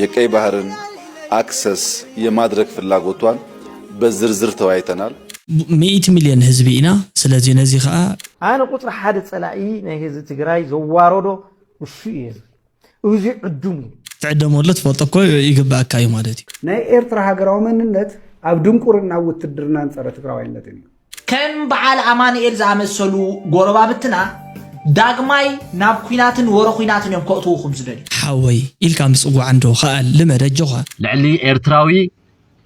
የቀይ ባህርን አክሰስ የማድረግ ፍላጎቷን በዝርዝር ተወያይተናል። ሚእቲ ሚልዮን ህዝቢ ኢና። ስለዚ ነዚ ከዓ ኣነ ቁፅሪ ሓደ ፀላኢ ናይ ህዝቢ ትግራይ ዘዋረዶ እሱ እዩ። እዚ ዕዱም እዩ። ትዕደመሉ ትፈልጦ እኮ ይግባኣካ እዩ ማለት እዩ። ናይ ኤርትራ ሃገራዊ መንነት ኣብ ድንቁርና ውትድርናን ፀረ ትግራዋይነትን እዩ። ከም በዓል ኣማንኤል ዝኣመሰሉ ጎረባብትና ዳግማይ ናብ ኲናትን ወረ ኲናትን እዮም ከእትዉኹም ዝደልዩ። ሓወይ ኢልካ ምፅዋዕ እንዶ ከዓ ልመድ ኣጆኻ። ልዕሊ ኤርትራዊ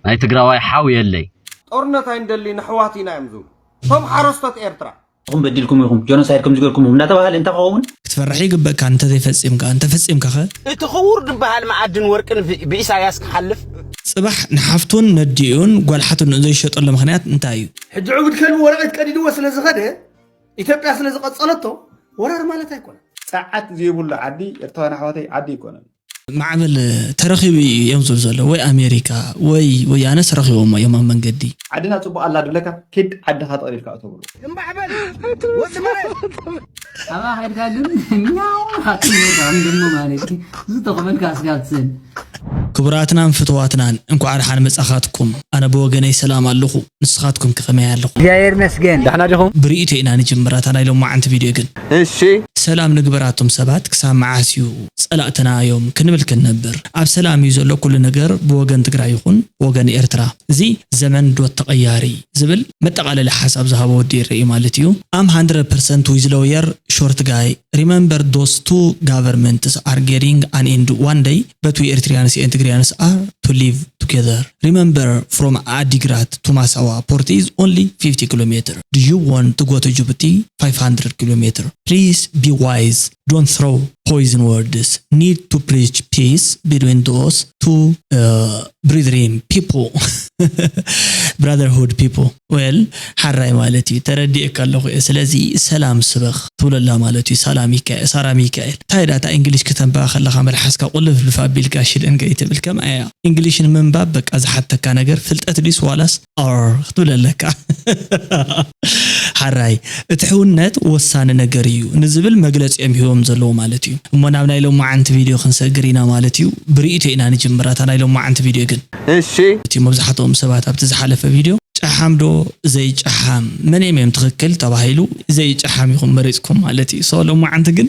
ናይ ትግራዋይ ሓው የለይ። ጦርነት ኣይንደልን ኣሕዋት ኢና እዮም ዝብሉ እቶም ሓረስቶት ኤርትራ። ንስኹም በዲልኩም ኢኹም፣ ጆኖሳይድ ከም ዝገርኩም ኢኹም እናተባህለ እንታይ ክኸውን? ክትፈርሕ ይግበእካ እንተዘይፈፂምካ። እንተፈፂምካ ኸ? እቲ ክቡር ዝበሃል መኣድን ወርቅን ብ- ብኢሳያስ ክሓልፍ ፅባሕ ንሓፍቱን ነዲኡን ጓል ሓትንኡን ዘይሸጠሉ ምኽንያት እንታይ እዩ? ሕጂ ዕቡድ ከልቢ ወረቐት ቀዲድዎ ስለ ዝኸደ ኢትዮጵያ ስለ ዝቐጸለቶ ወራር ማለት ኣይኮነን። ጸዓት ዘይብሉ ዓዲ ኤርትራውያን ኣሕዋተይ ዓዲ ኣይኮነን። ማዕበል ተረኺቡ እዩ እዮም ዝብሉ ዘለዉ ወይ ኣሜሪካ ወይ ወያነስ ረኺቦሞ እዮም ኣብ መንገዲ። ዓድና ጽቡቕ ኣላ ድብለካ ኪድ ዓድኻ ጠቕሊልካ እቶ ብሎ። ኣብኣ ከድካ ግን ሚያው ሃትሞ ማለት እዩ። ዝተኾመልካ ስጋብ ትስእን። ክቡራትናን ፍትዋትናን እንኳዕ ደሓን መጻኻትኩም። ኣነ ብወገነይ ሰላም ኣለኹ፣ ንስኻትኩም ከ ከመይ ኣለኹም? እግዚኣብሔር ይመስገን። ዳሕና ዲኹም? ብርእይቶ ኢና ንጅምር ኣታ ናይ ሎማዓንቲ ቪድዮ ግን። እሺ። ሰላም ንግበራቶም ሰባት ክሳብ መዓስ እዩ ጸላእትና እዮም ክንብል ክንነብር? ኣብ ሰላም እዩ ዘሎ ኩሉ ነገር ብወገን ትግራይ ይኹን ብወገን ኤርትራ። እዚ ዘመን ዶት ተቐያሪ ዝብል መጠቓለሊ ሓሳብ ዝሃበ ወዲ ይረኢ ማለት እዩ። I'm hundred percent with lawyer short guy. Remember those two governments are getting an end one day, but we Eritreans and Tigrayans are to live together. Remember from Adigrat to Massawa port is only fifty kilometer. Do you want to go to Djibouti? Five hundred kilometer. Please be wise. Don't throw poison words. Need to preach peace between those two uh, brethren people. Brotherhood people. Well, ሓራይ ማለት እዩ። ተረዲኤካ ኣለኹ እየ። ስለዚ ሰላም ስበኽ ትብለላ ማለት እዩ። ሳላ ሚካኤል፣ ሳራ ሚካኤል። እንታይ ዳታ እንግሊሽ ክተንባ ከለኻ መልሓስካ ቁልፍ ልፍ ኣቢልካ ሽደን ገይ ትብል ከም ኣያ። እንግሊሽ ንምንባብ በቃ ዝሓተካ ነገር ፍልጠት ዲስ ዋላስ ኣር ክትብል ኣለካ። ሓራይ እቲ ሕውነት ወሳኒ ነገር እዩ ንዝብል መግለፂ እዮም ሂቦም ዘለዉ ማለት እዩ። እሞ ናብ ናይ ሎማዓንቲ ቪድዮ ክንሰግር ኢና ማለት እዩ። ብርእይቶ ኢና ንጅምር ኣታ ናይ ሎማዓንቲ ቪድዮ ግን። እሺ። እቲ መብዛሕትኦም ሰባት ኣብቲ ዝሓለፈ ቪድዮ ጨሓም ዶ ዘይጨሓም መን እዮም እዮም ትኽክል ተባሂሉ ዘይጨሓም ኢኹም መሪፅኩም ማለት እዩ። So ሎማዓንቲ ግን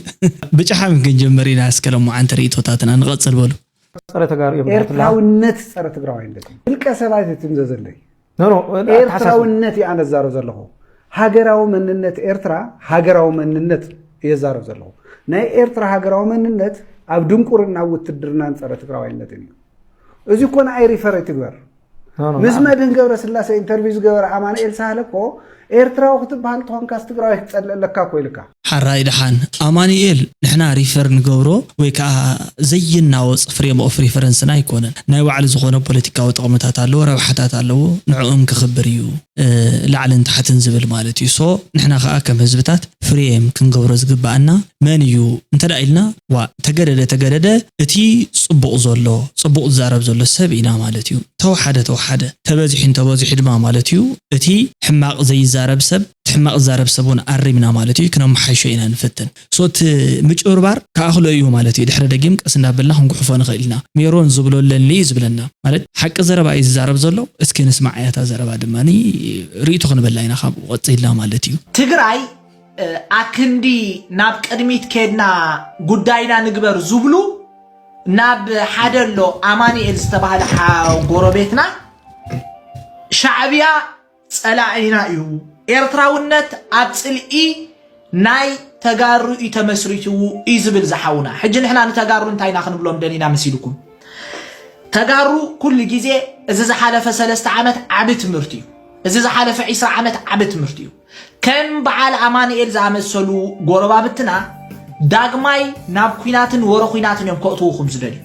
ብጨሓም ክንጀምር ኢና። እስከ ሎማዓንቲ ርእይቶታትና ንቐፅል በሉ። ጸረ ተጋሩ እዮም። ኤርትራውነት ጸረ ትግራዋይነት እዩ። ውልቀ ሰባት የትምዘዘለይ። ኖ፣ ኖ፣ ኣተሓሳስባ። ኤርትራውነት እየ ኣነ ዝዛረብ ዘለኹ። ሃገራዊ መንነት ኤርትራ፣ ሃገራዊ መንነት እየ ዝዛረብ ዘለኹ። ናይ ኤርትራ ሃገራዊ መንነት ኣብ ድንቁርና ውትድርናን ጸረ ትግራዋይነትን እዩ። እዚ እኮ ንኣይ ሪፈር ኣይትግበር። ኖ፣ ኖ፣ ምስ ንኣ- መድህን ገብረ ስላሴ ኢንተርቪው ዝገበረ ኣማኑኤል ሳህለ እኮ ኤርትራዊ ክትበሃል ተኾንካስ ትግራዋይ ክትጸልእ ኣለካ እኮ ኢልካ። ሓራይ ደሓን ኣማኑኤል ንሕና ሪፈር ንገብሮ ወይ ከዓ ዘይናወፅ ፍሬም ኦፍ ሪፈረንስና ኣይኮነን። ናይ ባዕሉ ዝኾነ ፖለቲካዊ ጥቕምታት ኣለዎ፣ ረብሓታት ኣለዎ፣ ንዕኦም ክኽብር እዩ እ፣ ላዕልን ታሕትን ዝብል ማለት እዩ። So ንሕና ከዓ ከም ህዝብታት ፍሬም ክንገብሮ ዝግበኣና መን እዩ እንተ ደኣ ኢልና ዋ ተገደደ ተገደደ እቲ ፅቡቕ ዘሎ ፅቡቕ ዝዛረብ ዘሎ ሰብ ኢና ማለት እዩ። ተወሓደ ተወሓደ ተበዚሑ እንተበዚሑ ድማ ማለት እዩ እቲ ሕማቕ ዘይዛረብ ሰብ እቲ ሕማቕ ዝዛረብ ሰብ እውን ኣሪምና ማለት እዩ ክነመሓይሾ ኢና ንፍትን። So እቲ ምጭብርባር ክኣኽሎ እዩ ማለት እዩ። ድሕሪ ደጊም ቀስ እናበልና ክንጉሕፎ ንኽእል ኢና። ሜሮን ዝብሎ ኣለኒ እዩ ዝብለና ማለት ሓቂ ዘረባ እዩ ዝዛረብ ዘሎ። እስኪ ንስማዓያ እታ ዘረባ ድማ ርእይቶ ክንበላ ኢና ካብኡ ቀፂልና ማለት እዩ። ትግራይ ኣክንዲ ናብ ቅድሚት ከድና ጉዳይና ንግበር ዝብሉ ናብ ሓደ ኣሎ ኣማኑኤል ዝተባህለ ሓ- ጎረቤትና ሻዕብያ ጸላኢና እዩ። ኤርትራውነት ኣብ ጽልኢ ናይ ተጋሩ እዩ ተመስሪቱ እዩ ዝብል ዝሓውና። ሕጂ ንሕና ንተጋሩ እንታይ ኢና ክንብሎም ደሊና መሲልኩም? ተጋሩ ኩሉ ግዜ እዚ ዝሓለፈ ሰለስተ ዓመት ዓቢ ትምህርቲ እዩ። እዚ ዝሓለፈ ዒስራ ዓመት ዓቢ ትምህርቲ እዩ። ከም በዓል ኣማኑኤል ዝኣመሰሉ ጎረባብትና ዳግማይ ናብ ኲናትን ወረ ኲናትን እዮም ከእትዉኹም ዝደልዩ።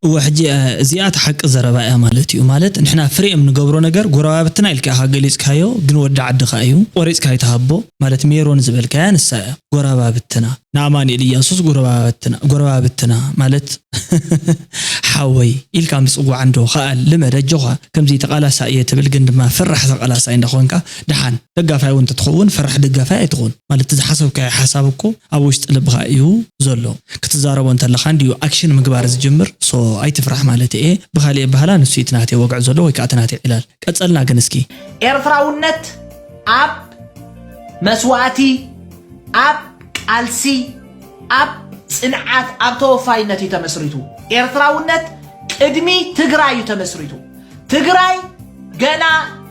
እወ ሕጂ እዚኣ እቲ ሓቂ ዘረባ እያ ማለት እዩ። ማለት ንሕና ፍሬም ንገብሮ ነገር ጎረባብትና ኢልካ ኢኻ ገሊጽካዮ፣ ግን ወዲ ዓዲ ከኣ እዩ ቆሪጽካ ይትሃቦ ማለት ሜሮን ዝበልካያ ንሳ እያ ጎረባብትና። ንኣማኑኤል እያሱስ ጎረባብትና ጎረባብትና ማለት ሓወይ ኢልካ ምጽዋዕ እንዶ ከኣ ልመድ ኣጆኻ ከምዚ ተቓላሳይ እየ ትብል ግን ድማ ፈራሕ ተቓላሳይ እንዳኾንካ ደሓን ደጋፋይ እውን እንተትኸውን ፈራሕ ደጋፋይ ኣይትኾን ማለት ዝሓሰብካዮ ሓሳብ እኮ ኣብ ውሽጢ ልብኻ እዩ ዘሎ ክትዛረቦ እንተለኻ እንዲዩ ኣክሽን ምግባር ዝጅምር so ኣይትፍራሕ ማለት እየ። ብኻሊእ ኣበሃህላ ንሱ እዩ እቲ ናተይ ወግዒ ዘሎ ወይ ከዓ እቲ ናተይ ዕላል። ቀጸልና ግን እስኪ። ኤርትራውነት ኣብ መስዋእቲ፣ ኣብ ቃልሲ፣ ኣብ ጽንዓት፣ ኣብ ተወፋይነት እዩ ተመስሪቱ። ኤርትራውነት ቅድሚ ትግራይ እዩ ተመስሪቱ። ትግራይ ገና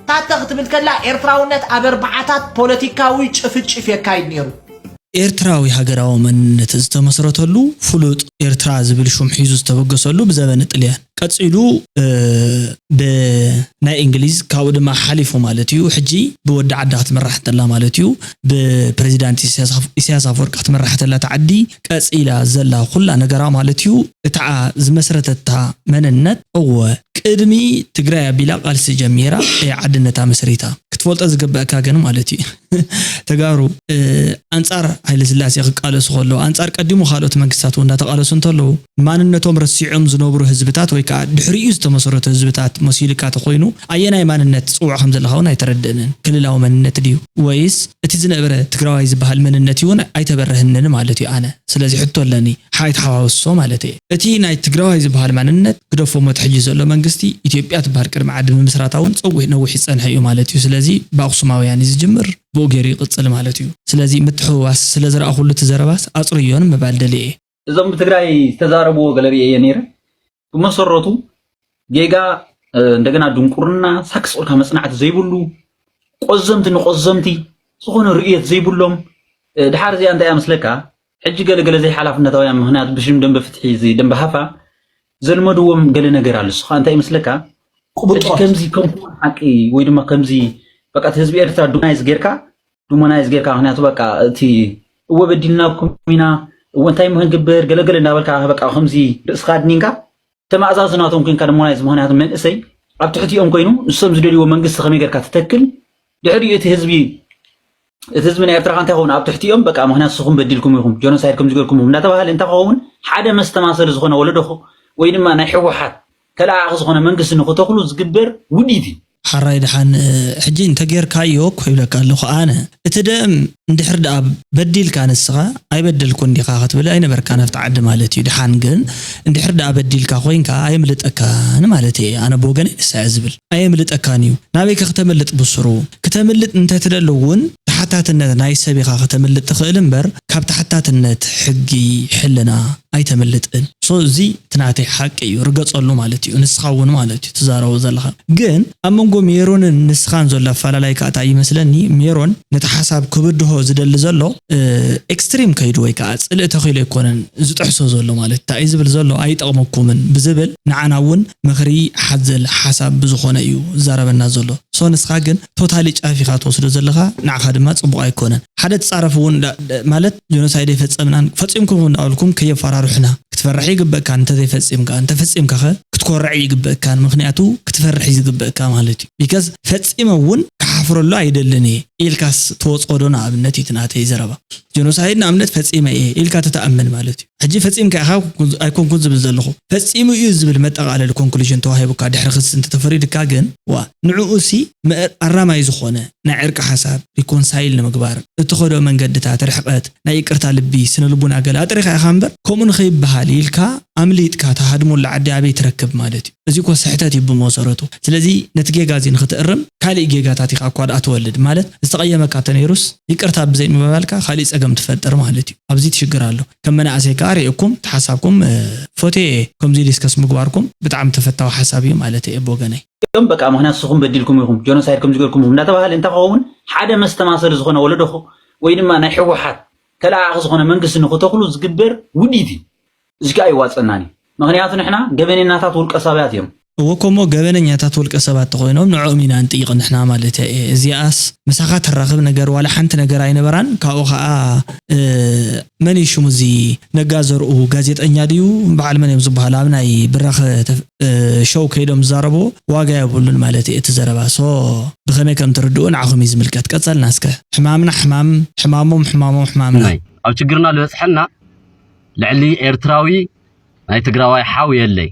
ታተ ክትብል ከላ ኤርትራውነት ኣብ ኣርባዓታት ፖለቲካዊ ጭፍጭፍ የካይድ ነይሩ። ኤርትራዊ ሃገራዊ መንነት ዝተመስረተሉ፣ ፍሉጥ ኤርትራ ዝብል ሹም ሒዙ ዝተበገሰሉ ብዘበነ ጥልያን። ቀጺሉ፣ እ፣ ብናይ እንግሊዝ፣ ካብኡ ድማ ሓሊፉ ማለት እዩ። ሕጂ ብወዲ ዓዳ ክትምራሕ እንተላ ማለት እዩ። ብፕሬዚዳንት ኢሳያስ ኣፍ-፣ ኢሳያስ ኣፈወርቂ ክትምራሕ እንተላ እታ ዓዲ ቀጺላ ዘላ ኩላ ነገራ ማለት እዩ። እታ ዝመስረተታ መንነት፣ እወ፣ ቅድሚ ትግራይ ኣቢላ ቃልሲ ጀሚራ እያ ዓድነታ መስሪታ። ክትፈልጦ ዝግበአካ ግን ማለት እዩ። ተጋሩ፣ እ፣ ኣንጻር ሃይለ ስላሴ ክቃለሱ ከለዉ፣ ኣንጻር ቀዲሙ ካልኦት መንግስታት እውን እንዳተቃለሱ እንተለዉ፣ ማንነቶም ረሲዖም ዝነብሩ ህዝብታት ወይ ከዓ ድሕሪኡ ዝተመሰረቱ ህዝብታት መሲሉካ ተኮይኑ፣ ኣየናይ ማንነት ትጽውዖ ከም ዘለኻ እውን ኣይተረድእንን። ክልላዊ መንነት ድዩ? ወይስ እቲ ዝነበረ ትግራዋይ ዝበሃል መንነት እዩ እውን ኣይተበረህንን ማለት እዩ ኣነ። ስለዚ ሕቶ ኣለኒ፣ ሓይ ተሓዋውሶ ማለት እየ። እቲ ናይ ትግራዋይ ዝበሃል ማንነት ግደፎ፣ ሞት ሕጂ ዘሎ መንግስቲ ኢትዮጵያ ትበሃል ቅድሚ ዓዲ ምምስራታ እውን ጸዊሕ ነዊሕ ይጸንሐ እዩ ማለት እዩ። ስለዚ ብኣኽሱማውያን እዩ ዝጅምር፣ ብኡ ገይሩ ይቕጽል ማለት እዩ። ስለዚ ምትሕውዋስ ስለ ዝረኣኹሉ እቲ ዘረባስ ኣጽርዮን ምባል ደልየ እየ። እዞም ብትግራይ ዝተዛረብዎ ገለ ርእየ ነይረ። ብመሰረቱ ጌጋ፣ እ፣ እንደገና ድንቁርና፣ ሳክስ ቁርካ መጽናዕቲ ዘይብሉ፣ ቆዘምቲ ንቆዘምቲ ዝኾነ ርእየት ዘይብሎም፣ እ፣ ድሓር እዚኣ እንታይ እያ መስለካ? ሕጂ ገለ ገለ ዘይሓላፍነታውያን፣ ምኽንያቱ ብሽም ደንበ ፍትሒ እዚ ደንበ ሃፋ ዘልመድዎም ገለ ነገር ኣሎ። እሱ ኸኣ እንታይ ይመስለካ? ሕጂ ቅብጦት ከምዚ ከም ኩውን ሓቂ ወይ ድማ ከምዚ በቃ እቲ ህዝቢ ኤርትራ ዱማናይዝ ጌርካ፣ ዱማናይዝ ጌርካ፣ ምኽንያቱ በቃ እቲ እወ በዲልናኩም ኢና፣ እወ እንታይ ሞ ክንግበር፣ ገለገለ እናበልካ በቃ ከምዚ ርእስኻ ኣድኒንካ ተማእዛዚ ናቶም ኮይንካ ደሞናይዝ። ምኽንያቱ መንእሰይ ኣብ ትሕቲኦም ኮይኑ ንሶም ዝደልይዎ መንግስቲ ከመይ ጌርካ ትተክል፣ ድሕሪኡ እቲ ህዝቢ እቲ ህዝቢ ናይ ኤርትራ ከ እንታይ ይኸውን? ኣብ ትሕቲኦም በቃ ምኽንያት ንስኹም በዲልኩም ኢኹም፣ ጆኖሳይድ ከምዚ ጌርኩም ኢኹም እናተባህለ እንታይ ክኸውን? ሓደ መስተማሰሊ ዝኾነ ወለዶ ኽ-፣ ወይ ድማ ናይ ህወሓት ተለኣኣኺ ዝኾነ መንግስቲ ንኽተኽሉ ዝግበር ውዲት እዩ። ሓራይ ደሓን፣ እ፣ ሕጂ እንተጌርካዮ እኮ ይብለካ ኣለኹ ኣነ። እቲ ደም እንድሕር ደኣ በዲልካ ንስኻ ኣይበደልኩን ዲኻ ክትብል ኣይነበርካን ኣብቲ ዓዲ ማለት እዩ። ደሓን ግን እንድሕር ደኣ በዲልካ ኮይንካ ኣየምልጠካን ማለት እየ። ኣነ ብወገነይ ንሳ እየ ዝብል። ኣየምልጠካን እዩ። ናበይ ከ ክተምልጥ ብስሩ? ክተምልጥ እንተትደሊ እውን ተሓታትነት ናይ ሰብ ኢኻ ከተምልጥ ትኽእል እምበር ካብ ተሓታትነት ሕጊ ሕልና ኣይተምልጥን። ሶ እዚ እቲ ናተይ ሓቂ እዩ፣ ርገጸሉ ማለት እዩ። ንስኻ እውን ማለት እዩ ትዛረቦ ዘለኻ። ግን ኣብ መንጎ ሜሮንን ንስኻን ዘሎ ኣፈላላይ ከኣ እንታይ ይመስለኒ፣ ሜሮን ነቲ ሓሳብ ክብድሆ ዝደሊ ዘሎ፣ እ፣ ኤክስትሪም ከይዱ ወይ ከኣ ጽልኢ ተኺሉ ኣይኮነን ዝጥሕሶ ዘሎ ማለት እዩ። እንታይ እዩ ዝብል ዘሎ? ኣይጠቕመኩምን ብዝብል ንዓና እውን ምኽሪ ሓዘል ሓሳብ ብዝኾነ እዩ ዝዛረበና ዘሎ። ሶ ንስኻ ግን ቶታሊ ጫፍ ኢኻ ትወስዶ ዘለኻ፣ ንዓኻ ድማ ጽቡቕ ኣይኮነን። ሓደ ትጻረፍ እውን ዳ-፣ ዳ-፣ ማለት ጀኖሳይድ ኣይፈጸምናን፣ ፈጺምኩም እውን እናበልኩም ከየፈራርሑና። ክትፈርሕ ይግበእካ እንተዘይፈጺምካ፣ እንተፈጺምካ ኸ ክትኮርዕ ይግበእካን፣ ምኽንያቱ ክትፈርሕ እዩ ዝግበእካ ማለት እዩ። ቢካዝ ፈጺመ እውን ክሓፍረሉ ኣይደልን እየ ኢልካስ ትወጽኦ ዶ? ንኣብነት እዩ እቲ ናተይ ዘረባ። ጀኖሳይድ ንኣብነት ፈጺመ እየ ኢልካ ተተኣምን ማለት እዩ። ሕጂ ፈጺምካ ኢኻ ኣይኮንኩን ዝብል ዘለኹ፣ ፈጺሙ እዩ ዝብል መጠቓለሊ ኮንክሉዥን ተዋሂቡካ ድሕሪ ክሲ እንተተፈሪድካ ግን፣ ዋ፣ ንዕኡሲ መ-፣ ኣራማይ ዝኾነ ናይ ዕርቂ ሓሳብ ሪኮንሳይል ንምግባር እትኸዶ መንገድታት፣ ርሕቀት፣ ናይ ይቅርታ ልቢ፣ ስነ ልቡና ገለ ኣጥሪኻ ኢኻ እምበር ከምኡ ንኸይበሃል ኢልካ ኣምሊጥካ ትሃድመሉ ዓዲ ኣበይ ትረክብ ማለት እዩ። እዚ እኮ ስሕተት እዩ ብመሰረቱ። ስለዚ ነቲ ጌጋ እዚ ንኽትእርም ካሊእ ጌጋታት ኢኻ እኳ ደኣ ትወልድ ማለት ዝተቐየመካ ተነይሩስ ይቅርታ ብዘይምባባልካ ካሊእ ጸገም ትፈጥር ማለት እዩ። ኣብዚ እቲ ሽግር ኣሎ። ከም መናእሰይ ከኣ ርእየኩም፣ እቲ ሓሳብኩም፣ እ፣ ፈትየ እየ። ከምዚ ዲስከስ ምግባርኩም ብጣዕሚ ተፈታዊ ሓሳብ እዩ ማለት እየ ብወገነይ። እዮም በቃ፣ ምኽንያቱ ንስኹም በዲልኩም ኢኹም፣ ጆኖሳይድ ከምዚ ገርኩም ኢኹም እናተባህለ እንተኸውን፣ ሓደ መስተማሰሊ ዝኾነ ወለዶ ኽ-፣ ወይ ድማ ናይ ህወሓት ተለኣኣኺ ዝኾነ መንግስቲ ንኽተኽሉ ዝግበር ውዲት እዩ። እዚ ከኣ ኣይዋፀናን እዩ። ምኽንያቱ ንሕና ገበነኛታት ውልቀ ሰባት እዮም። እወ፣ እኮ እሞ ገበነኛታት ውልቀ ሰባት ተኾይኖም ንዕኦም ኢና ንጥይቕ ንሕና ማለት እየ። እዚኣስ ምሳኻ ተራኽብ ነገር ዋላ ሓንቲ ነገር ኣይነበራን። ካብኡ ኸኣ፣ እ፣ መን እዩ ሽሙ እዚ ነጋ ዘርኡ ጋዜጠኛ ድዩ? በዓል መን እዮም ዝበሃሉ? ኣብ ናይ ብራኸ ተፍ-፣ እ፣ ሾው ከይዶም ዝዛረብዎ ዋጋ የብሉን ማለት እዩ እቲ ዘረባ። ሶ ብኸመይ ከም ትርድኡ ንዓኹም እዩ ዝምልከት። ቀጸልና እስከ። ሕማምና ሕማም፣ ሕማሞም ሕማሞም ሕማምና። ናይ ኣብ ችግርና ዝበጽሐና ልዕሊ ኤርትራዊ ናይ ትግራዋይ ሓው የለይ።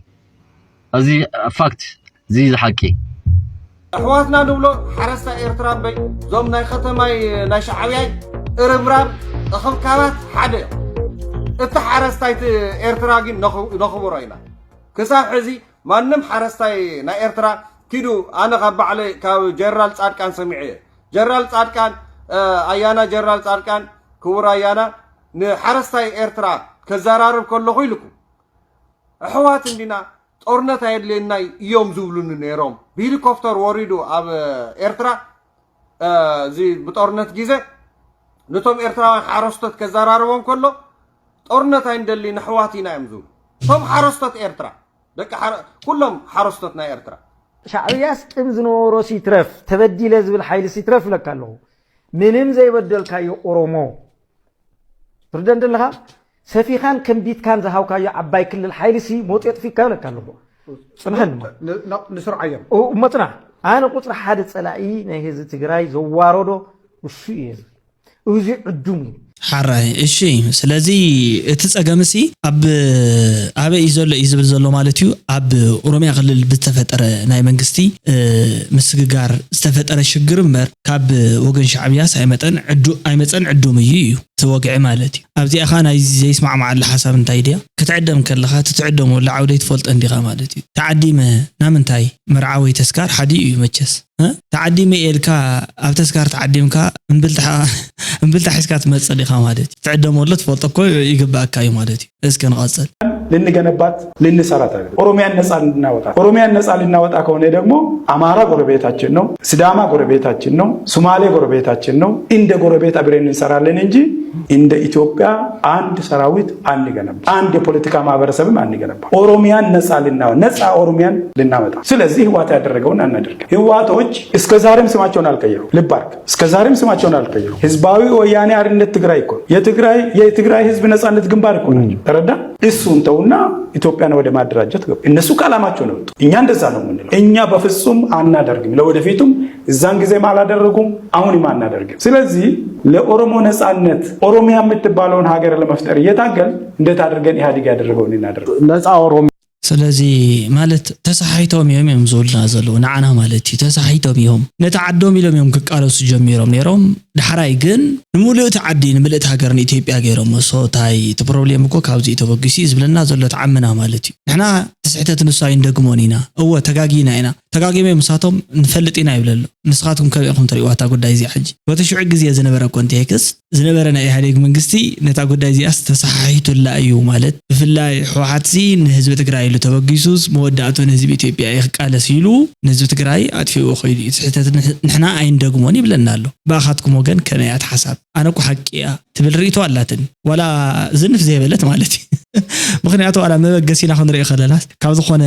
እዚ ፋክት፣ እዚ ሓቂ። ኣሕዋትና ንብሎ ሓረስታይ ኤርትራ እምበይ፣ እዞም ናይ ከተማይ ናይ ሻዕብያይ እርብራብ እኽብካባት ሓደ እዮም። እቲ ሓረስታይ እቲ ኤርትራ ግን ነኽ-፣ ነኽብሮ ኢና። ክሳብ ሕዚ ማንም ሓረስታይ ናይ ኤርትራ ኪዱ፣ ኣነ ካብ ባዕለ ካብ ጀነራል ጻድቃን ሰሚዐ እየ። ጀነራል ጻድቃን ኣያና፣ ጀነራል ጻድቃን ክቡር ኣያና ንሓረስታይ ኤርትራ ከዘራርብ ከለኹ ኢልኩም፣ ኣሕዋት እንዲና፣ ጦርነት ኣየድልየናይ እዮም ዝብሉኒ ነይሮም። ብሄሊኮፕተር ወሪዱ ኣብ ኤርትራ፣ እዚ ብጦርነት ግዜ ነቶም ኤርትራውያን ሓረስቶት ከዘራርቦም ከሎ፣ ጦርነት ኣይንደሊ፣ ንሕዋት ኢና እዮም ዝብሉ። እቶም ሓረስቶት ኤርትራ፣ ደቂ ሓረ-፣ ኩሎም ሓረስቶት ናይ ኤርትራ። ሻዕብያስ ቂም ዝነበሮ ሲትረፍ፣ ተበዲለ ዝብል ሓይሊ ሲትረፍ ኢለካ ኣለኹ። ምንም ዘይበደልካዮ ኦሮሞ ትርደን ዘለኻ፣ ሰፊኻን ከንቢትካን ዝሃውካዮ ዓባይ ክልል ሓይሊ ሲ ሞት የጥፊካ ኢለካ ኣለኹ። ጽንሐን እሞ። ን-፣ ን-፣ ንስርዓዮም። ኦ፣ እሞ ጽናሕ። ኣነ ቁጽሪ ሓደ ጸላኢ ናይ ህዝቢ ትግራይ ዘዋረዶ እሱ እዩ። እዚ ዕዱም እዩ። ሓራይ፣ እሺ። ስለዚ እቲ ጸገምሲ ኣብ ኣበይ እዩ ዘሎ እዩ ዝብል ዘሎ ማለት እዩ። ኣብ ኦሮሚያ ክልል ብዝተፈጠረ ናይ መንግስቲ፣ እ፣ ምስግጋር ዝተፈጠረ ሽግር እምበር ካብ ወገን ሻዕብያስ ኣይመጠን ዕዱ-፣ ኣይመጸን ዕዱም እዩ እዩ። እቲ ወግዒ ማለት እዩ። ኣብዚኣ ኸኣ ናይ ዘይስማዕማዓሉ ሓሳብ እንታይ ድያ? ክትዕደም ከለኻ እቲ ትዕደመሉ ዓውደ ኣይትፈልጦን ዲኻ ማለት እዩ። ተዓዲመ ናምንታይ መርዓ ወይ ተስካር ሓዲኡ እዩ መቸስ። እ? ተዓዲመ ኢልካ ኣብ ተስካር ተዓዲምካ እምብልታ፣ እምብልታ ሒዝካ ትመጽእ ዲኻ ማለት እዩ። ትዕደመሉ ትፈልጦ እኮ ይግባኣካ እዩ ማለት እዩ። እስከ ንቐጽል። ልንገነባት ልንሰራት አይደለም። ኦሮሚያን ነጻ ልናወጣ፣ ኦሮሚያን ነጻ ልናወጣ ከሆነ ደግሞ አማራ ጎረቤታችን ነው፣ ሲዳማ ጎረቤታችን ነው፣ ሶማሌ ጎረቤታችን ነው። እንደ ጎረቤት አብረን እንሰራለን እንጂ እንደ ኢትዮጵያ አንድ ሰራዊት አንገነባ፣ አንድ የፖለቲካ ማህበረሰብም አንገነባ። ኦሮሚያን ነጻ ልናወ-፣ ነጻ ኦሮሚያን ልናወጣ። ስለዚህ ህወሓት ያደረገውን አናደርግም። ህወሓቶች እስከ ዛሬም ስማቸውን አልቀየሩ። ልብ አድርግ፣ እስከ ዛሬም ስማቸውን አልቀየሩ። ህዝባዊ ወያኔ ሓርነት ትግራይ እኮ ነው። የትግራይ፣ የትግራይ ህዝብ ነጻነት ግንባር እኮ ናቸው። ተረዳ? እሱን ተውና ኢትዮጵያን ወደ ማደራጀት ገቡ። እነሱ ከዓላማቸው ነው የወጡ። እኛ እንደዛ ነው የምንለው። እኛ በፍጹም አናደርግም። ለወደፊቱም እዛን ጊዜም አላደረጉም፣ አሁንም አናደርግም። ስለዚህ ለኦሮሞ ነጻነት ኦሮሚያ የምትባለውን ሀገር ለመፍጠር እየታገል እንዴት አድርገን ኢህአዴግ ያደረገውን እናደርግ? ነጻ ኦሮሚያ። ስለዚ ማለት ተሰሓይቶም እዮም እዮም ዝብሉና ዘለዉ፣ ንዓና ማለት እዩ። ተሰሓይቶም እዮም። ነቲ ዓዶም ኢሎም እዮም ክቃለሱ ጀሚሮም ነይሮም። ዳሕራይ ግን ንምሉእ እቲ ዓዲ፣ ንምልእቲ ሃገር ንኢትዮጵያ ገይሮም። ሶ ታይ እቲ ፕሮብሌም እኮ ካብዚ እዩ ተበጊሱ እዩ ዝብለና ዘሎ እቲ ዓምና ማለት እዩ። ንሕና እቲ ስሕተት ንሱ ኣይንደግሞን ኢና። እወ ተጋጊና ኢና። ተጋጊመ ምሳቶም ንፈልጥ ኢና ይብለሉ። ንስኻትኩም ከመይ ኢኹም ትርእይዋ እታ ጉዳይ እዚኣ ሕጂ? በቲ ሽዑ ግዜ ዝነበረ ኮንቴክስት ዝነበረ ናይ ኢህኣዴግ መንግስቲ ነታ ጉዳይ እዚኣስ ተሰሓሒቱላ እዩ ማለት፣ ብፍላይ ህወሓትሲ ንህዝቢ ትግራይ ኢሉ ተበጊሱስ መወዳእቱ ንህዝቢ ኢትዮጵያ እዩ ክቃለስ ኢሉ ንህዝቢ ትግራይ ኣጥፊኡ ከይዱ እዩ። እቲ ስሕተት ንሕ-፣ ንሕና ኣይንደግሞን ይብለና ኣሎ። ብኣኻትኩም ወገን ከመይ እያ እቲ ሓሳብ? ኣነ እኮ ሓቂ እያ ትብል ርእይቶ ኣላትኒ። ዋላ ዝንፍ ዘይበለት ማለት እዩ። ምኽንያቱ ዋላ መበገሲና ክንሪኦ ከለናስ ካብ ዝኾነ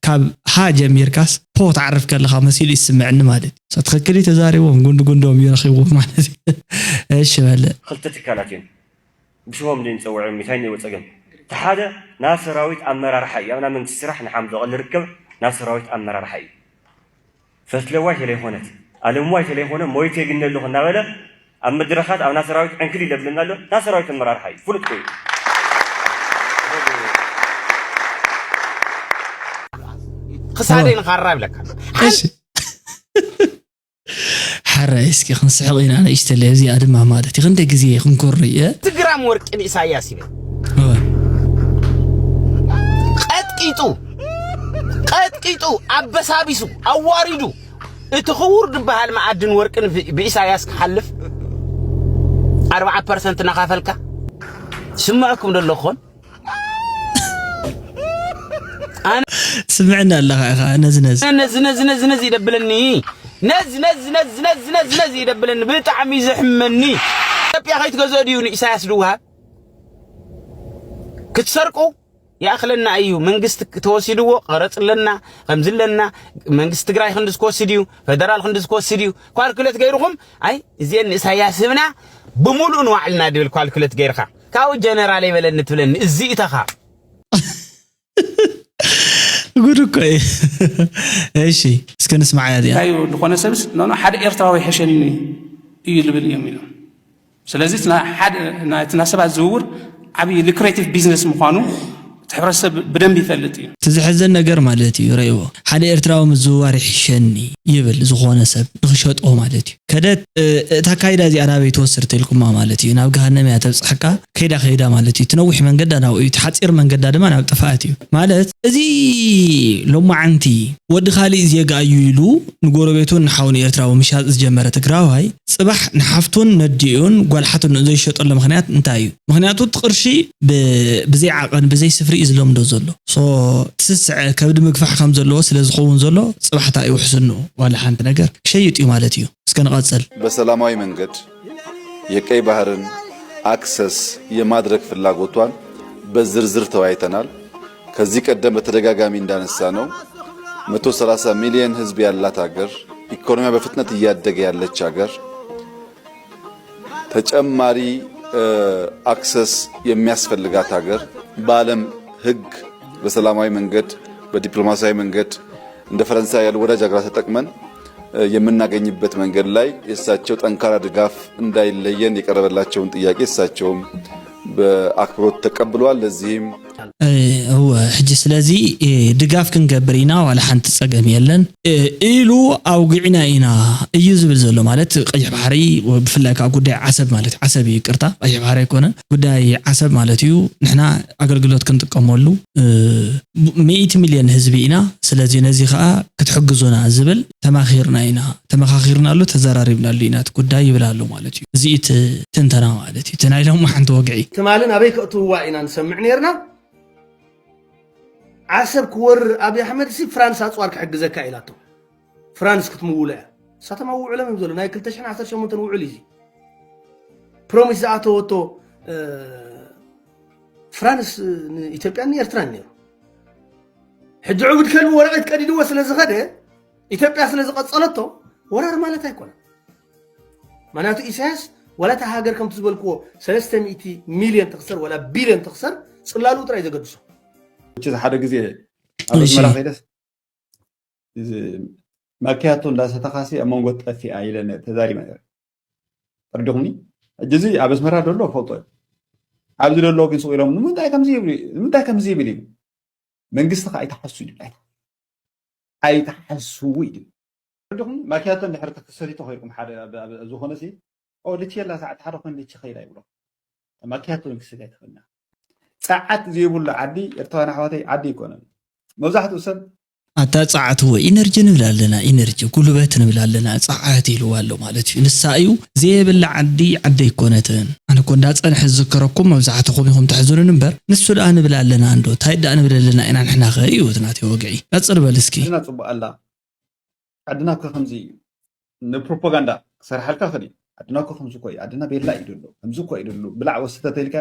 ካብ ሃ ጀሚርካስ ፖ ትዓርፍ ከለኻ መሲሉ ይስምዐኒ ማለት እዩ። So ትኽክል እዩ ተዛሪቦም፣ ጉንዲ ጉንዶም እዩ ረኺቡ ማለት እዩ። እሺ በለ። ክልተ ትካላት እዮም ብስሞም ድንፀውዖም፣ እንታይ እኒኦ ጸገም? እቲ ሓደ ናብ ሰራዊት ኣመራርሓ እዩ። ኣብ ናይ መንግስቲ ስራሕ ንሓምዶ ዝርከብ ናብ ሰራዊት ኣመራርሓ እዩ። ፈትለዋይ ተለይኮነት፣ ኣለምዋይ ተለይኮነ፣ ሞይተ ይግነ ኣለኹ እናበለ ኣብ መድረኻት ኣብ ናይ ሰራዊት ዕንክሊል የብለና ኣሎ። ናይ ሰራዊት ኣመራርሓ እዩ፣ ፍሉጥ ኮይኑ። ክሳደይ ንኻራ ይብለካ ኣሎ። እሺ። ሓራይ እስኪ ክንስሕቕ ኢና ንእሽተለ፣ እዚኣ ድማ ማለት እዩ። ክንደይ ግዜ ክንኮሪ፣ እ? ትግራም ወርቂ ንኢሳያስ ይብል። እወ። ቀጥቂጡ፣ ቀጥቂጡ፣ ኣበሳቢሱ፣ ኣዋሪዱ፣ እቲ ክቡር ዝበሃል መኣድን ወርቅን ብ-፣ ብኢሳያስ ክሓልፍ ኣርብዓ ፐርሰንት እናኻፈልካ ስምዐኩም ዶ ኣለኹን? ኣነ ስምዕና ኣለኻ ኢኻ፣ ነዚ ነዚ። ነዚ፣ ነዚ፣ ነዚ፣ ነዚ ይደብለኒ። ነዚ፣ ነዚ፣ ነዚ፣ ነዚ፣ ነዚ፣ ነዚ ይደብለኒ። ብጣዕሚ ዘሕመኒ። ኢትዮጵያ ከይትገዝኦ ድዩ ንኢሳያስ ዝወሃብ? ክትሰርቁ ይኣኽለና እዩ። መንግስቲ ተወሲድዎ፣ ቀረጽ ኣለና፣ ከምዚ ኣለና፣ መንግስቲ ትግራይ ክንድዚ ክወስድ እዩ፣ ፌደራል ክንድዚ ክወስድ እዩ። ኳልኩሌት ገይርኹም፣ ኣይ፣ እዚአን ንኢሳያስ ህብና፣ ብምሉእ ንባዕልና ድብል ኳልኩሌት ገይርካ። ካብኡ ጀነራል ይበለኒ ትብለኒ፣ እዚ ኢተኻ። ጉድ እኮ እዩ። እሺ፣ እስከ ንስማዓያ እዚኣ። እንታይ እዩ ዝኾነ ሰብስ፣ ኖ፣ ኖ፣ ሓደ ኤርትራዊ ይሕሸኒ እዩ ልብል እዮም ኢሎም። ስለዚ እቲ ናይ ሓደ፣ ናይ፣ እቲ ናይ ሰባት ዝውውር ዓብዪ ሉክሬቲቭ ቢዝነስ ምዃኑ እቲ ሕብረተሰብ ብደንብ ይፈልጥ እዩ። እቲ ዘሕዘን ነገር ማለት እዩ፣ ረእይዎ፣ ሓደ ኤርትራዊ ምዝውዋር ይሕሸኒ ይብል ዝኾነ ሰብ ንኽሸጦ ማለት እዩ። ከደት፣ እ፣ እታ ካይዳ እዚኣ ናበይ ትወስድ ተልኩማ ማለት እዩ? ናብ ገሃነም እያ ተብጽሐካ። ከይዳ ከይዳ ማለት እዩ። እቲ ነዊሕ መንገዳ ናብኡ እዩ፣ እቲ ሓጺር መንገዳ ድማ ናብ ጥፍኣት እዩ። ማለት እዚ ሎማዓንቲ ወዲ ካሊእ ዜጋ እዩ ኢሉ ንጎረቤቱን ንሓውን ኤርትራዊ ምሻጥ ዝጀመረ ትግራዋይ፣ ጽባሕ ንሓፍቱን ነዲኡን ጓል ሓትንኡን ዘይሸጠሉ ምኽንያት እንታይ እዩ? ምኽንያቱ እቲ ቅርሺ ብ-፣ ብዘይ ዓቐን ብዘይ ስፍሪ እዩ ዝለምዶ ዘሎ። ሶ ትስስዐ ከብዲ ምግፋሕ ከም ዘለዎ ስለ ዝኸውን ዘሎ፣ ጽባሕ እንታይ እዩ ውሕስንኡ? ዋላ ሓንቲ ነገር ክሸይጥ እዩ ማለት እዩ። እስከ ንቐጽል። በሰላማዊ መንገድ የቀይ ባህርን አክሰስ የማድረግ ፍላጎቷን በዝርዝር ተወያይተናል። ከዚህ ቀደም በተደጋጋሚ እንዳነሳ ነው፣ መቶ ሠላሳ ሚሊዮን ህዝብ ያላት ሀገር፣ ኢኮኖሚያ በፍጥነት እያደገ ያለች ሀገር፣ ተጨማሪ፣ እ፣ አክሰስ የሚያስፈልጋት ሀገር፣ በዓለም ህግ በሰላማዊ መንገድ፣ በዲፕሎማሲያዊ መንገድ እንደ ፈረንሳይ ያሉ ወዳጅ ሀገራት ተጠቅመን፣ እ፣ የምናገኝበት መንገድ ላይ የእሳቸው ጠንካራ ድጋፍ እንዳይለየን የቀረበላቸውን ጥያቄ እሳቸውም በአክብሮት ተቀብለዋል። ለዚህም እ፣ እወ፣ ሕጂ ስለዚ፣ እ፣ ድጋፍ ክንገብር ኢና፣ ዋላ ሓንቲ ጸገም የለን፣ እ፣ ኢሉ ኣውጊዕና ኢና እዩ ዝብል ዘሎ። ማለት ቀይሕ ባሕሪ፣ ብፍላይ ከዓ ጉዳይ ዓሰብ ማለት፣ ዓሰብ እዩ፣ ይቅርታ፣ ቀይሕ ባሕሪ ኣይኮነን፣ ጉዳይ ዓሰብ ማለት እዩ። ንሕና ኣገልግሎት ክንጥቀመሉ፣ እ፣ ሚእቲ ሚልዮን ህዝቢ ኢና። ስለዚ ነዚ ከዓ ክትሕግዙና ዝብል ተማኺርና ኢና፣ ተመኻኺርናሉ፣ ተዘራሪብናሉ ኢና እቲ ጉዳይ ይብል ኣሎ ማለት እዩ። እዚ እዩ እቲ ትንተና ማለት እዩ። እቲ ናይ ሎሚ ሓንቲ ወግዒ። ትማሊ ናበይ ከእትውዋ ኢና ንሰምዕ ነርና። ዓሰብ ክወርር ኣብይ ኣሕመድ ሲ ፍራንስ ኣፅዋር ክሕግዘካ ኢላቶ። ፍራንስ ክትምውሎ እያ። እሳቶም ኣብ ውዕሎም እዮም ዘሎ። ናይ ክልተ ሽሕን ዓሰርተ ሸሞንተን ውዕል እዩ እዚ። ፕሮሚስ ዝኣተወቶ፣ እ፣ ፍራንስ ንኢትዮጵያን ንኤርትራን ነይሩ። ሕጂ ዕቡድ ከልቢ ወረቐት ቀዲድዎ ስለ ዝኸደ፣ ኢትዮጵያ ስለ ዝቐጸለቶ ወራር ማለት ኣይኮነን። ምኽንያቱ ኢሳያስ ዋላ እታ ሃገር ከምቲ ዝበልክዎ ሰለስተ ሚእቲ ሚልዮን ትኽሰር ዋላ ቢልዮን ትኽሰር ጽላሉ ጥራይ ዘገድሶ። እቺ ሓደ ግዜ ኣብ እሺ። ኣስመራ ከይደስ እዚ ማኪያቶ እንዳሰተኻሲ ኣብ መንጎ ጠፊኣ ኢለ ነ-፣ ተዛሪበ ነይረ። ተረዲኹምኒ? ሕጂ እዚ ኣብ ኣስመራ ዘሎ ፈልጦ እዩ። ኣብዚ ዘሎ ግን ስቕ ኢሎም ንምንታይ ከምዚ ይብል፣ ንምንታይ ከምዚ ይብል እዩ። መንግስቲ ከ ኣይትሓሱ እዩ። ኣይትሓስዉ እዩ። ተረዲኹም? ማኪያቶ እንድሕር ክትሰትዩ ተኾይንኩም ሓደ ኣብ፣ ኣብ ዝኾነ ሲ፣ ኦ፣ ልቺ የላ ሰዓት ሓደ ኮይኑ ልቺ ከይዳ ይብሎ። ማኪያቶ ግን ክትሰትያ ኣይትኽእልና። ጸዓት ዘይብሉ ዓዲ ኤርትራውያን ኣሕዋተይ ዓዲ ኣይኮነን። መብዛሕትኡ ሰብ ኣታ ጸዓት እወ ኢነርጂ ንብል ኣለና፣ ኢነርጂ ጉልበት ንብል ኣለና፣ ጸዓት ኢልዋ ኣሎ ማለት እዩ። ንሳ እዩ ዘየብላ ዓዲ ዓዲ ኣይኮነትን። ኣነ እኮ እንዳጸንሐ ዝዝከረኩም መብዛሕትኹም ኢኹም ተሕዝኑን እምበር ንሱ ደኣ ንብል ኣለና እንዶ፣ እንታይ ደኣ ንብል ኣለና ኢና ንሕና ኸ እዩ እቲ ናተይ ወግዒ። ቀጽል በል እስኪ። ዓድና ጽቡቕ ኣላ። ዓድና እኮ ከምዚ እዩ። ንፕሮፓጋንዳ ክሰርሓልካ ክእል እዩ። ዓድና እኮ ከምዚ እኮ እዩ። ዓድና ቤላ እዩ ደሎ። ከምዚ እኮ እዩ ደሎ። ብላዕ ወስተ ተልካ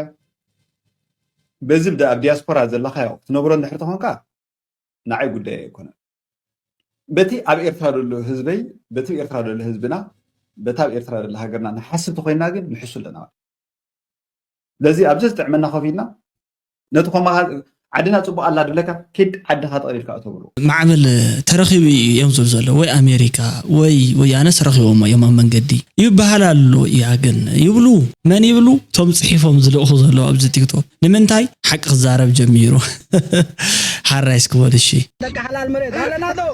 በዚ ብዳ ኣብ ዲያስፖራ ዘለኻዮ ክትነብሮ እንድሕር ተኾንካ ንዓይ ጉዳይ ኣይኮነን። በቲ ኣብ ኤርትራ ደሎ ህዝበይ፣ በቲ ኤርትራ ደሎ ህዝብና፣ በታ ኣብ ኤርትራ ደሎ ሃገርና ንሓስብ ተኾይንና ግን ንሕሱ ኣለና። ስለዚ ኣብዚ ዝጥዕመና ኮፍ ኢልና ነቲ ኮማኻ ዓድና ጽቡቕ ኣላ ድብለካ ኪድ ዓድኻ ጠቕሊልካ እቶ ብሎ። ማዕበል ተረኺቡ እዩ እዮም ዝብል ዘሎ ወይ ኣሜሪካ ወይ ወያነስ ረኺቦሞ እዮም ኣብ መንገዲ ይበሃል ኣሎ እያ ግን ይብሉ መን ይብሉ እቶም ጽሒፎም ዝልእኹ ዘለዉ ኣብዚ ቲክቶክ ንምንታይ ሓቂ ክዛረብ ጀሚሩ ሓራይ እስክበል እሺ ደቂ ሓላል መሬት ኣለና ዶ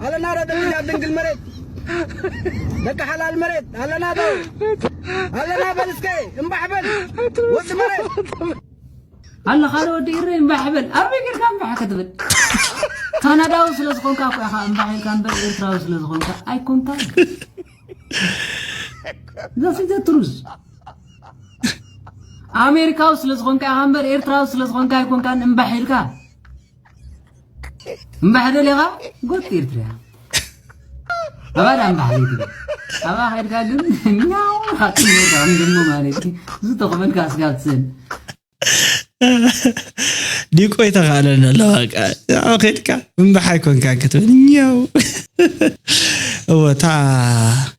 ኣለና ዶ ደቂ ድንግል መሬት ደቂ ሓላል መሬት ኣለና ዶ ኣለና በል እስከ እምባሕ በል ወዲ መሬት ኣለኻ ዶ ወዲ ኢረ እምባሕ በል ኣበይ ጌርካ እምባሕ ክትብል ካናዳዊ ስለ ዝኾንካ እኮ ኢኻ እምባሕ ኢልካ እምበር ኤርትራዊ ስለ ዝኾንካ ኣይኮንካን That's the truth ኣሜሪካዊ ስለ ዝኾንካ ኢኻ እምበር ኤርትራዊ ስለ ዝኾንካ ኣይኮንካን እምባሕ ኢልካ እምባሕ ደሊኻ ጎጥ ኤርትርያ ኣባዳ እምባሕ ዘይትብል ኣብኣ ከድካ ግን ኛው ኢኻ ትምርካ ንድሞ ማለት እዩ ዝተኽበልካ ስጋብ ትስእን ዲቆይ ተኻእለኒ ኣለዋ ከድካ እምባሕ ኣይኮንካ ክትብል ኛው እወ እታ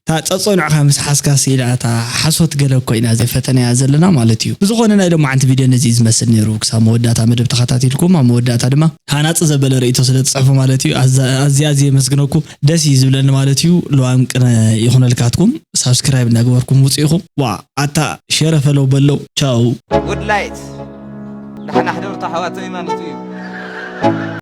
እታ ጸጸኑዕኻ ምስ ሓዝካ ስኢላ እታ ሓሶት ገለ እኮ ኢና ዘይፈተናያ ዘለና ማለት እዩ። ብዝኾነ ናይ ሎማዓንቲ ቪድዮ ነዚ እዩ ዝመስል ነይሩ። ክሳብ መወዳእታ መደብ ተኸታቲልኩም ኣብ መወዳእታ ድማ ሃናጺ ዘበለ ርእይቶ ስለ ትጽሕፉ ማለት እዩ። ኣዝየ ኣዝየ የመስግነኩም። ደስ እዩ ዝብለኒ ማለት እዩ። ልዋም ቅነ ይኹነልካትኩም። ሳብስክራይብ እናገበርኩም ውጹ ኢኹም። ዋ ኣታ ሸረ ፈለው በለው። ቻው። Good light ደሓን ኣሕደሩ ኣሕዋተይ ማለት እዩ።